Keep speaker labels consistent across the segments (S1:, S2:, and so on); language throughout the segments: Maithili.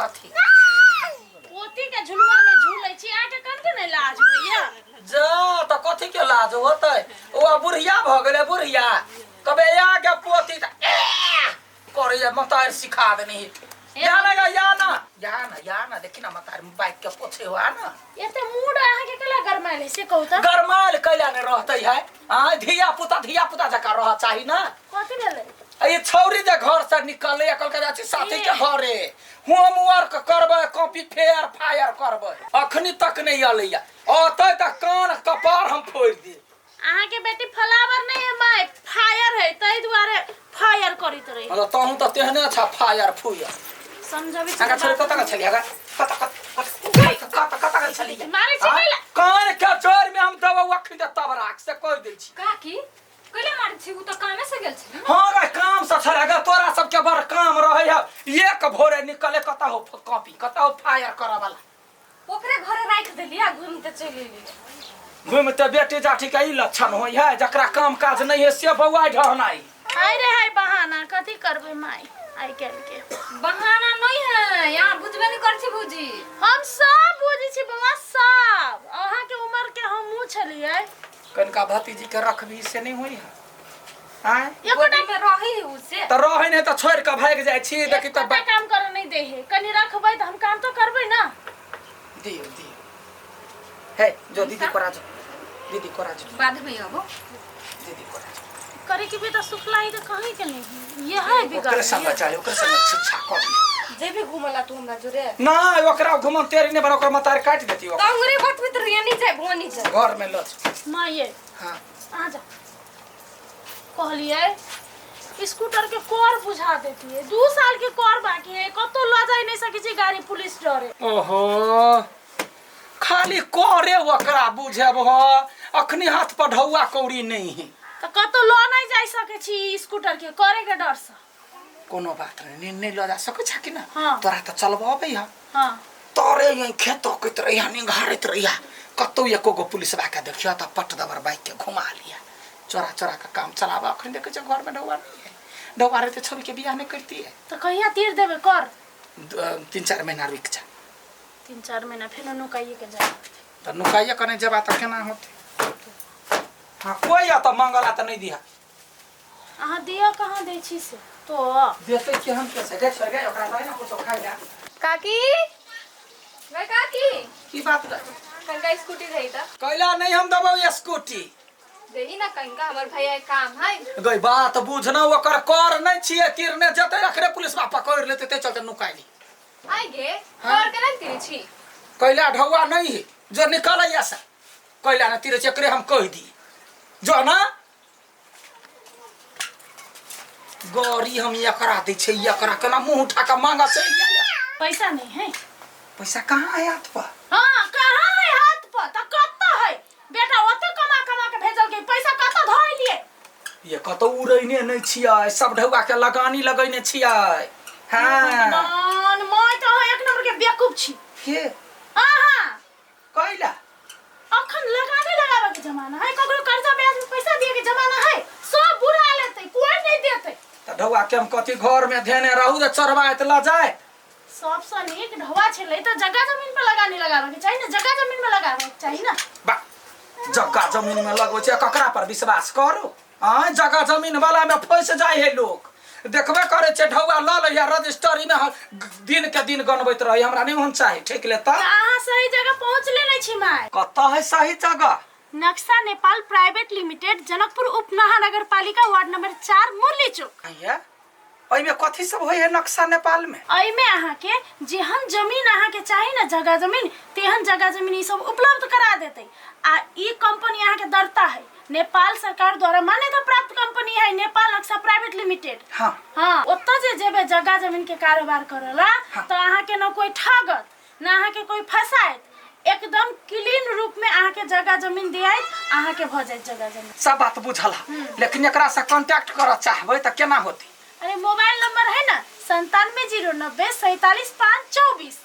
S1: कथी
S2: पोती के झुलुआ में झूलै छी अहाँके कनके नहि लाज होइया
S1: जा तऽ कथी के लाज होतै ओ बुढ़िया भऽ गेलै बुढ़िया कबे या के पोती तऽ ए करैया मतार सिखा देनी या ना गा, या ना या ना या ना देखी ना मतार बाइक के पोछे हो आ ना
S2: एते मूड अहाँके केला गरमायल है से कहू तऽ
S1: गरमायल कैला ने रहतै है आ धिया पुता धिया पुता जकाँ रह चाही ना
S2: कथी भेलै
S1: आ ई छौरी जे घर से निकललै आ कहलकै जाइ छी साथी के घरे होमवर्क करबै कॉपी फेयर फायर करबै अखनी तक नहि अलैया अतै तऽ कान कपार हम फोड़ि दी
S2: अहाँके बेटी फ्लावर नहीं है my fire है ताहि दुआरे फायर करैत रही
S1: मतलब तहूँ तऽ तेहने छ फायर फुयर
S2: समझबै
S1: अगा छोरी कतऽ के छलियै अगा कतऽ कतऽ कतऽ कतऽ के छलियै
S2: मारै छी कैला?
S1: कान के जड़ि में हम देबौ अखनी तऽ तब राख से कहि दै छी
S3: काकी कैला मारै छी उ तऽ कामे से गेल छलै
S1: हाँ रे काम से छलै गे तोरा सबके बड़ काम रहै है एक भोरे निकले कतऽ हो कॉपी कतऽ हो फायर करऽ वाला
S3: ओकरे घरे राखि देली आ घूमते चलि एली
S1: घूमते बेटी जाटी के ई लक्षण होइ है जकरा काम काज नहीं है से बौआ ढहनाई
S2: आइ रे हाय बहाना कथी करबै माय आइ काल्हि के
S3: बहाना नहीं है यहाँ बुझबे नहीं कर छी भौजी
S2: हम सब बुझै छी बौआ सब अहाँके उमर के हमहूँ छलियै
S1: कनिका भतीजी के रखबी से नहीं होइ है आँय
S2: एकोटा
S3: गोदी में रही है उसे
S1: तऽ रहै नहि तऽ छोड़ि कऽ भागि जाइ छी देखी तऽ
S2: एकोटा काम करऽ नहि दै है कनि रखबै तऽ हम काम तऽ करबै ना
S1: दियौ दियौ हे जो दीदी कोरा जो दीदी कोरा जो
S3: बाद में अबो
S1: दीदी कोरा जो
S2: करे के भी तऽ सुखला ही तऽ कहीं के नहीं ये है बिगड़
S1: ओकरे संग जाय ओकरे संग शिक्षा कर
S3: जे भी घूमला तू हमरा जोरे
S1: ना ओकरा घुमन तेरी नहीं बना ओकरा मतार काटि देती
S3: तो अंगुरी बतबित रहिए नहीं जाए भोनी जाए
S1: घर में लच
S2: माँ ये
S1: हाँ
S2: आ जा कहलिए स्कूटर के कर बुझा देती है 2 साल के कर बाकी है कतो ल जाय नहीं सके छी गाड़ी पुलिस डरे
S1: ओहो खाली करे ओकरा बुझेब हो अखनी हाथ पर ढौआ कौड़ी नहीं है
S2: तो कतो ल नहीं जाय सके छी स्कूटर के करे के डर से
S1: कोनो बात नहीं नहीं लऽ जा सकै छ कि ना
S2: हाँ।
S1: तोरा तऽ चलबऽ अबै है
S2: हाँ
S1: तोरे यहीं खेत तकैत रहिया निंघारैत रहिया कतौ एको गो पुलिसबा के देखियो तऽ पट दबर बाइक के घुमा लिया चोरा चोरा के काम चलाबा अखन देखै छै घर में ढौआ नहीं है ढौआ रहते छोरी के बियाह नहीं करती है
S2: तो कहिया तीर देबे कर
S1: 3-4 महीना रुकि जा
S2: 3-4 महीना फेर नुकाइए के जाय
S1: तऽ नुकाइए कने जेबा तऽ केना होतै हाँ कोई आ तऽ मंगला तऽ नहीं दिहा
S2: अहाँ दिया कहाँ दै छी से तो
S1: देते कि हम कैसे गए छोड़ गए ओकरा दही ना कुछो खाइ ला
S3: काकी गई काकी
S1: की बात गए
S3: कनका स्कूटी रही त
S1: कैला नहीं हम देबौ स्कूटी
S3: देही ना कनका हमर भैया के काम है
S1: गई बात बुझना ओकर कर नहीं छियै तिरने जेतै अखरे पुलिस बा पकड़ लेतै ते चलते नुकाइली
S3: आइ गे
S1: हाँ।
S3: कर केना तिरी छी
S1: कैला ढौआ नहीं है जो निकल ऐसा कैला ना तिरे चकरे हम कह दी जो ना गौरी हम एकरा दै छै एकरा केना मुंह उठा के मांगा से
S2: पैसा नहीं है
S1: पैसा कहाँ है हाथ पर
S2: हाँ कहाँ है हाथ पर तो कत्ता है बेटा ओते कमा कमा के भेजल के पैसा कत्ता धोइ लिए
S1: ये कतौ उड़ैने नहीं छियै सब ढौआ के लगानी लगैने छियै हाँ
S2: भगवान मैं तो अहाँ एक नंबर के बेवकूफ छी
S1: के
S2: अहाँ
S1: कैला
S2: अखन लगाने लगावे के जमाना है ककरो कर्जा ब्याज में पैसा दिए के जमाना है सब बुरा लेते कोई नहीं देते
S1: तऽ ढौआ के हम कथी घर में धेने रहू जे चढ़बाइत लऽ जाय
S2: सबसँ नीक ढौआ छलै तऽ जगह जमीन पर लगानी लगावे के चाही ने जगह जमीन में लगावे के चाही ना
S1: बा जगह जमीन में लगबै छै ककरा पर विश्वास करू आँय जगह जमीन वाला में फंसि जाइ है लोक देखबे करै छै ढौआ लऽ लैया रजिस्ट्री में दिन के दिन गनबैत रहै हमरा नहि ओहन चाही ठीक ले तऽ
S2: अहाँ सही जगह पहुँचले नहि छी माय
S1: कतऽ है सही जगह
S2: नक्शा नेपाल प्राइवेट लिमिटेड जनकपुर उप महानगर पालिका वार्ड नंबर 4 मुरली चौक
S1: आइया एहिमे कथी सब होइ है नक्शा नेपाल में
S2: एहिमे अहाँके जेहन जमीन अहाँके चाही ने जगह जमीन तेहन जगह जमीन ई सब उपलब्ध करा देतै आ ई कंपनी अहाँके दर्ता है नेपाल सरकार द्वारा मान्यता प्राप्त कंपनी है नेपाल नक्शा प्राइवेट लिमिटेड
S1: हाँ
S2: हाँ ओतऽ जे जेबै जगह जमीन के कारोबार करऽ ला
S1: हाँ।
S2: तऽ अहाँके न कोई ठगत न अहाँके कोई फसायत एकदम क्लीन रूप में अहाँके जगह जमीन दियाइत अहाँके भऽ जायत जगह जमीन
S1: सब बात बुझल है लेकिन एकरा से कांटेक्ट करऽ चाहबै तऽ केना होतै
S2: अरे मोबाइल नंबर है ना 9709047524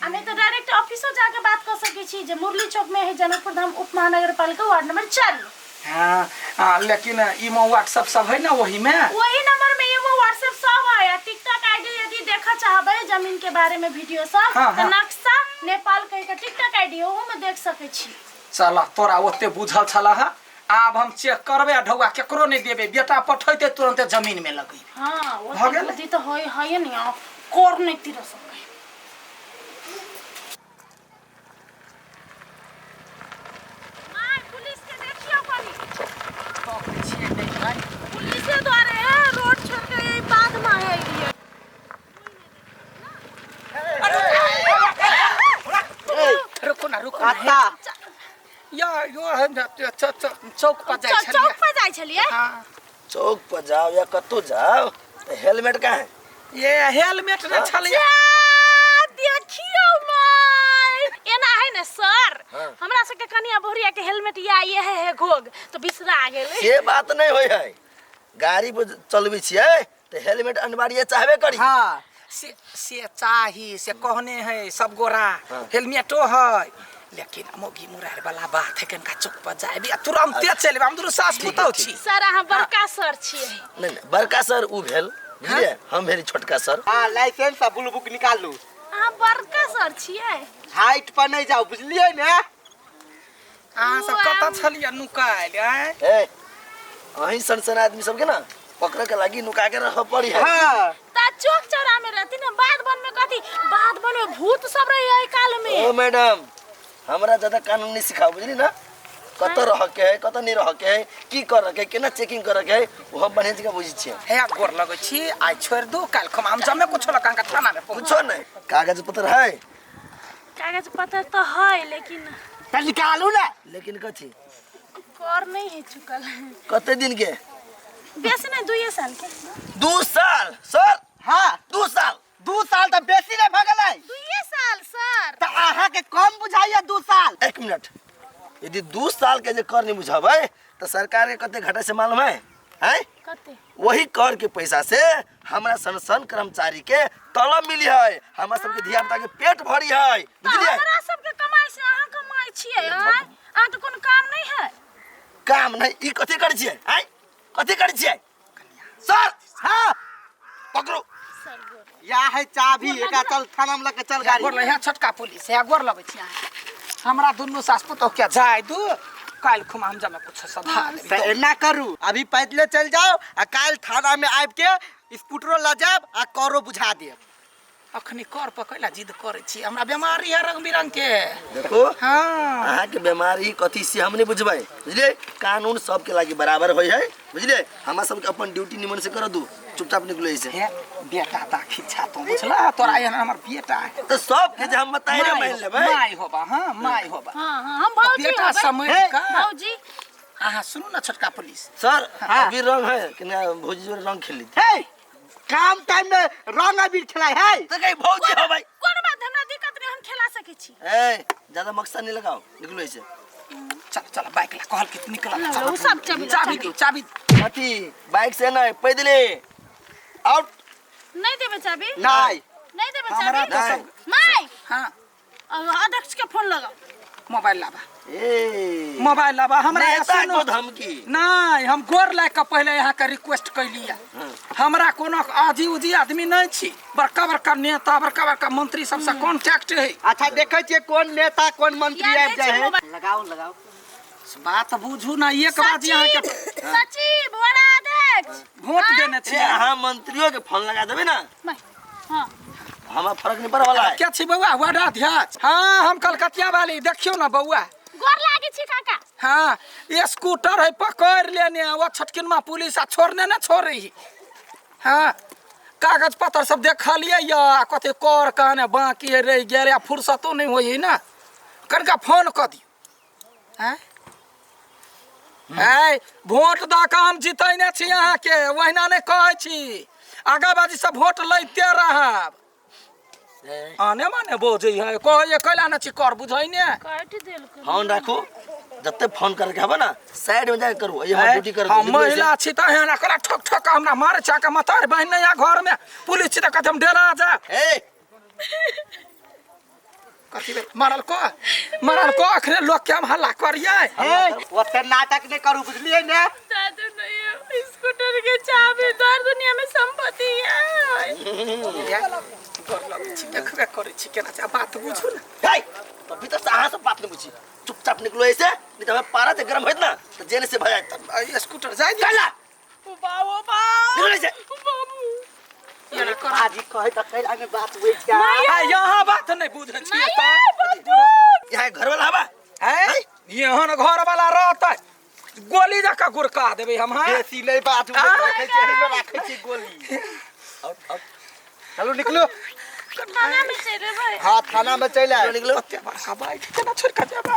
S2: आ नहीं तो डायरेक्ट ऑफिसो जाके बात कर सकै छी जे मुरली चौक में है जनकपुर धाम उप महानगर पालिका वार्ड नंबर 4 में
S1: हाँ लेकिन इमो व्हाट्सएप सब है ना वही में
S2: वही नंबर में इमो व्हाट्सएप सब है टिकटॉक आईडी यदि देखऽ चाहबै जमीन के बारे में वीडियो सब
S1: हाँ,
S2: तऽ
S1: हाँ।
S2: नक्शा नेपाल कहि के टिकटॉक आईडी ओहू में देख सकै छी।
S1: चल तोरा ओते बुझल छला हा, आब हम चेक करबै आ ढौआ केकरो नहि देबै, बेटा पठैते तुरंते जमीन में लगेबै।
S2: हाँ,
S1: भऽ
S2: ओते
S1: गेलै?
S2: बुद्धि तऽ होय है नहीं, आ कर नहीं तिर सकै। माय पुलिस के देखियो कनी। पुलिसे द्वारे है रोड छोड़ के यही बाध में है ये।
S1: रुको ना, रुको ना।
S4: आता
S1: या यो है ना, चौक पर जाइ छलियै।
S2: चौक पर जाइ छलियै।
S1: हाँ।
S5: चौक पर जाओ या कतौ जाओ तऽ हेलमेट कहाँ है?
S1: ये हेलमेट नहि छलियै।
S2: जा, देखियो माय एना है ने सर।
S5: हाँ।
S2: हमरा सबके कनिया बहुरिया के हेलमेट या ये है, है घोग तो बिसरा गेलै।
S5: से बात नहीं होय है, गाड़ी पर चलबै छियै तऽ हेलमेट अनिवार्य चाहबे करी।
S4: हाँ।
S1: से चाही से कहने है सब गोरा।
S5: हाँ।
S1: हेलमेटो है, लेकिन मोगी मुरार वाला बात है, कनका चौक पर जाए आ तुरंते चलि हम दुनू सास पुतहु छी।
S2: सर अहाँ बड़का सर छियै।
S5: नहीं नहीं, बड़का सर उ भेल बुझलियै, हम भेली छोटका सर।
S4: हाँ, लाइसेंस आ ब्लू बुक निकालू।
S2: अहाँ बड़का सर छियै।
S4: हाइट पर नहीं जाओ बुझलियै ने।
S1: अहाँ सब कतऽ छलियै नुकायल आँय?
S5: ए अहीं सन सन आदमी सबके ना पकड़ के लागी नुका के रह पड़ी है।
S4: हाँ।
S2: ता चौक चौरा में रहती ना, बाध वन में कथी, बाध वन में भूत सब रही है काल में।
S5: ओ मैडम, हमरा ज्यादा कानून नहीं सिखाओ बुझली ना, कत रह के है कत नहीं रह के है, की कर के है केना चेकिंग कर के है, वो हम बढ़िया जगह बुझी छियै।
S1: हे गोर लगै छी, आइ छोड़ि दू, काल्हि खमा हम जमे कुछो लऽ कऽ थाना में पहुँच।
S5: कुछो नहीं, कागज पत्र है?
S2: कागज पत्र तो है लेकिन
S4: त निकालू ना।
S5: लेकिन कथी
S2: कर नहीं है चुकल।
S5: कते दिन के?
S2: बेसी नहीं, 2 साल के।
S5: 2 साल सर?
S4: हाँ।
S5: 2 साल।
S4: 2 साल तो बेसी नहीं भगलै।
S2: 2 साल सर।
S4: तो अहाँ के कम बुझाइए 2 साल।
S5: एक मिनट, यदि 2 साल के जे कर नहीं बुझाबै तो सरकार के कते घाटा से मालूम है? हैं?
S2: कते?
S5: वही कर के पैसा से हमरा सन सन कर्मचारी के तलब मिली है, हमरा सबके धिया पुता के पेट भरी है, बुझलियै?
S2: हमरा सबके कमाई से अहाँ कमाई छियै, आँय? अहाँ के कोनो काम नहीं है?
S5: काम नहीं, ई कथी करै छियै? आँय? कथी करै छियै? सर!
S4: हाँ।
S5: पकड़ू।
S2: सर गोर।
S4: या है चाबी, एका चल थाना में लके चल गाड़ी।
S1: गोर लगे, छोटका पुलिस है, गोर लगै छी अहाँ। हमरा दुनू सास पुतोह के जाय दू, काल्हि खुमा हम जमे कुछ सधा देबै।
S4: त एना करू, अभी पैदले चल जाओ आ काल्हि थाना में आबि के स्कूटरो ल जायब आ करो बुझा देब।
S1: अखनी कर पकैला जिद करै छी, हमरा बीमारी है रंग बिरंग के।
S5: देखो।
S1: हाँ।
S5: अहाँ के बीमारी कथी से हम नहीं बुझबै, बुझलियै? कानून सबके लागी बराबर होय है, बुझलियै? हमरा सबके अपन ड्यूटी निमन से कर दू, चुपचाप निकलो ऐसे।
S1: हे बेटा ता खिच्छा तो बुझला, तोरा एहन हमर बेटा है।
S5: तो सबके जे हम बताए रे मान लेबै।
S1: माय होबा, हाँ माय होबा।
S2: हाँ, हाँ, हम भौजी
S1: बेटा
S2: होबै।
S1: समझ का।
S2: भौजी।
S1: अहाँ सुनू ना छोटका पुलिस।
S5: सर,
S4: हाँ।
S5: अभी रंग है कि ना भौजी जोरे रंग खेली।
S4: हे काम टाइम में रंग अबीर खेलाय है।
S5: तो कहीं भौजी हो भाई।
S2: कोनो बात हमरा दिक्कत नहीं, हम खेला सकै छी।
S5: ए ज्यादा मकसद नहीं लगाओ, निकलो ऐसे।
S1: चल चल बाइक ला कहल कि निकल।
S2: लो,
S1: चल,
S2: लो, सब चाबी लो,
S1: चाबी
S2: चाबी।
S1: दू, चाबी।
S5: कथी बाइक से नहीं पैदले आउट।
S2: नहीं देबे चाबी?
S4: नहीं।
S2: नहीं देबे
S1: हमरा
S2: चाबी?
S1: तो सब
S2: माय।
S1: हाँ।
S2: अध्यक्ष के फोन लगाओ।
S1: मोबाइल लाबा।
S5: ए
S1: मोबाइल लाबा, हमरा
S5: नेता
S1: सुनो।
S5: को धमकी।
S1: नहीं, हम गोर लाग के पहले यहाँ के रिक्वेस्ट कैलिया। हमरा कोनो आजी उजी आदमी नहीं छी, बड़का बड़का नेता बड़का बड़का मंत्री सबसे कॉन्टैक्ट है।
S4: अच्छा देखै छियै कोन नेता कोन मंत्री
S2: याद
S4: आबि जाइ है।
S2: छै
S4: लगाओ लगाओ।
S1: बात बुझू ना, एक बात यहाँ के
S2: सचिव वड़ा अध्यक्ष
S1: वोट देने छी।
S5: अहाँ मंत्रियों के फोन लगा देबै ना।
S2: हाँ।
S5: हमरा फर्क नहीं पड़े वाला है।
S1: क्या छी बउआ वार्ड अध्यक्ष? हाँ हम कलकतिया वाली, देखियो ना बउआ।
S2: गोर लागे छी काका।
S1: हाँ ये स्कूटर है पकड़ लेने, वो छोटकिनमा पुलिस आ छोड़ने ना छोड़े। हाँ कागज पत्र सब देखलिए या कथी कर कहने बाकी है रह गेल या फुर्सतो नहीं होई ना, कनका फोन कऽ दियौ। हाँ ऐ वोट दऽ कऽ हम जितैने छी अहाँके, ओहिना नहि कहै छी, आगा बाजी सब वोट लैते रहब। आने माने बजै है, कहै कैला नहि छी कर बुझै ने।
S2: काटि देलकै।
S5: फोन राखू, जते फोन करके हबे ना साइड में जाके करू, ये हम ड्यूटी कर।
S1: हम महिला छी त एहन एकरा ठक ठक हमरा मारे चाके मतार बहिन नहीं घर में, पुलिस छी त कहत हम डेरा जा।
S5: ए
S1: कथी भेल? मारल को, मारल को अखने लोग के हम हल्ला करियै।
S4: ए ओते नाटक नहीं करू बुझलियै ने।
S2: दादू नहीं स्कूटर के चाबी दर दुनिया में संपत्ति है।
S1: गोर लगै छी, देखबे करै छी केना छै, बात बुझू ने।
S5: हे, तो भीतर से अहाँ सब बात नहीं बुझी, चुपचाप निकलो ऐसे, नहीं तो हमें पारा से गर्म होइत ना तो जेने से भजा जायत।
S1: आ, स्कूटर जाय दियौ।
S5: चला
S2: ओ बाबू बा
S5: निकलो ऐसे।
S2: बाबू
S1: एना कर।
S4: भाजी कहै तऽ कैला में बात होइ छै।
S1: आ, यहाँ बात नहीं बुझै छियै तऽ।
S5: यहाँ घर वाला हवा
S1: हैं? एहन घर वाला रहतै गोली जकाँ गुड़का देबै हम। हाँ
S4: बेसी नहि बात
S1: आ?
S4: रखै छै, एहिमे राखै छै गोली। चलू निकलू।
S2: थाना में चलि जेबै।
S4: हाँ, थाना में चलि आयब।
S5: निकलो।
S1: कते बड़का बाइक केना छोड़ि कऽ जेबै?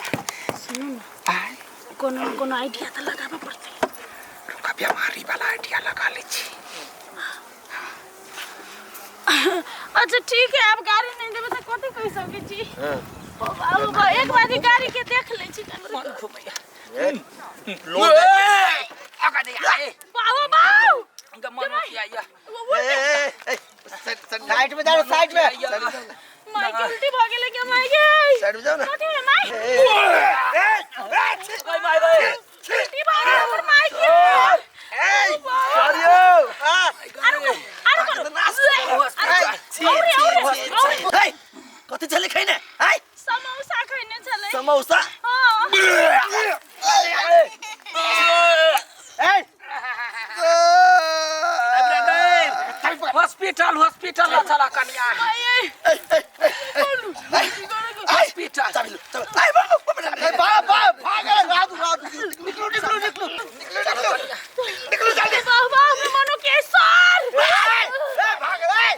S1: आय।
S2: कोनो न कोनो आइडिया तऽ लगाबऽ पड़तै।
S1: रुका, बीमारी वाला आइडिया लगा लै छी।
S2: अच्छा ठीक है, आब गाड़ी नहीं देबै तऽ कथी कहि सकै छी। ओ बाबू बा, एक बारी गाड़ी के देख लै छी कनि।
S1: मन घुमैया।
S5: लोग
S1: आगा दे आए।
S2: बाबू बाबू
S1: ग मन किया।
S4: साइड में जाओ, साइड में।
S2: माय के उल्टी भऽ गेलै के माय गे।
S5: साइड में जाओ ना।
S2: कथी भेलै माय?
S1: गई माय गई।
S2: उल्टी भऽ गेलै हमर माय के।
S5: सॉरी।
S2: आरो करू, आरो करू। औरे औरे औरे।
S5: कथी छलै खैने? आय।
S2: समोसा खैने छलै।
S5: समोसा?
S2: हाँ।
S4: ए।
S1: हॉस्पिटल, हॉस्पिटल ल चला कनिया। हॉस्पिटल।
S5: चाबी लो, चाबी। आय बाबू।
S4: ए, बा बा भाग राजू राजू, निकलू निकलू निकलू निकलू निकलू निकलू जल्दी।
S2: वाह वाह, हमर मनो के सर।
S4: ए भाग ए।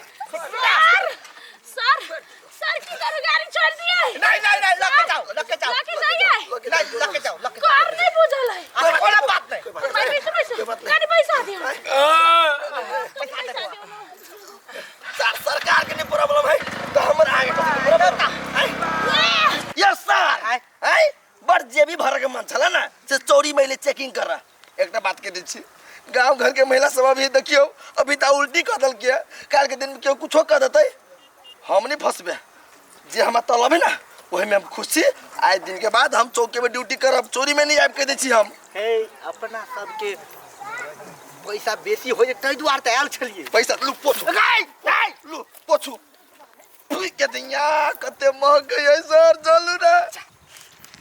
S2: सर सर सर, की करू, गाड़ी छोड़ दिए?
S4: नहीं नहीं नहीं, लके जाओ, लके जाओ।
S2: लके जाइए?
S4: नहीं, लके जाओ, लके जाओ।
S2: कार नहीं बुझल है।
S4: अच्छा, कोई बात नहीं।
S2: भाई पैसा पैसा गाड़ी पैसा दियो, पैसा दियो ना।
S5: सर, सरकार के नहीं प्रॉब्लम है तो हमर आगे कथी के प्रॉब्लम है? Yes sir. आय, बड़ जेबी भर के मन छला ना से चोरी मैले चेकिंग कर। एकटा बात के दै छी, गांव घर के महिला सब अभी देखियो, अभी त उल्टी कऽ देलकै। काल्हि के दिन में केओ कुछो कऽ देतै, हम नहीं फंसबे। जे हमरा तलब है ना, ओही में हम खुश छी। आइ दिन के बाद हम चौके में ड्यूटी करब, चोरी में नहीं आबि के दै छी हम।
S4: हे, अपना सबके पैसा बेसी हो जे ताहि दुआरे तऽ आयल छलियै।
S5: पैसा लू, पोछू लू, पोछू। के दैया कते महग है सर, चलू ना।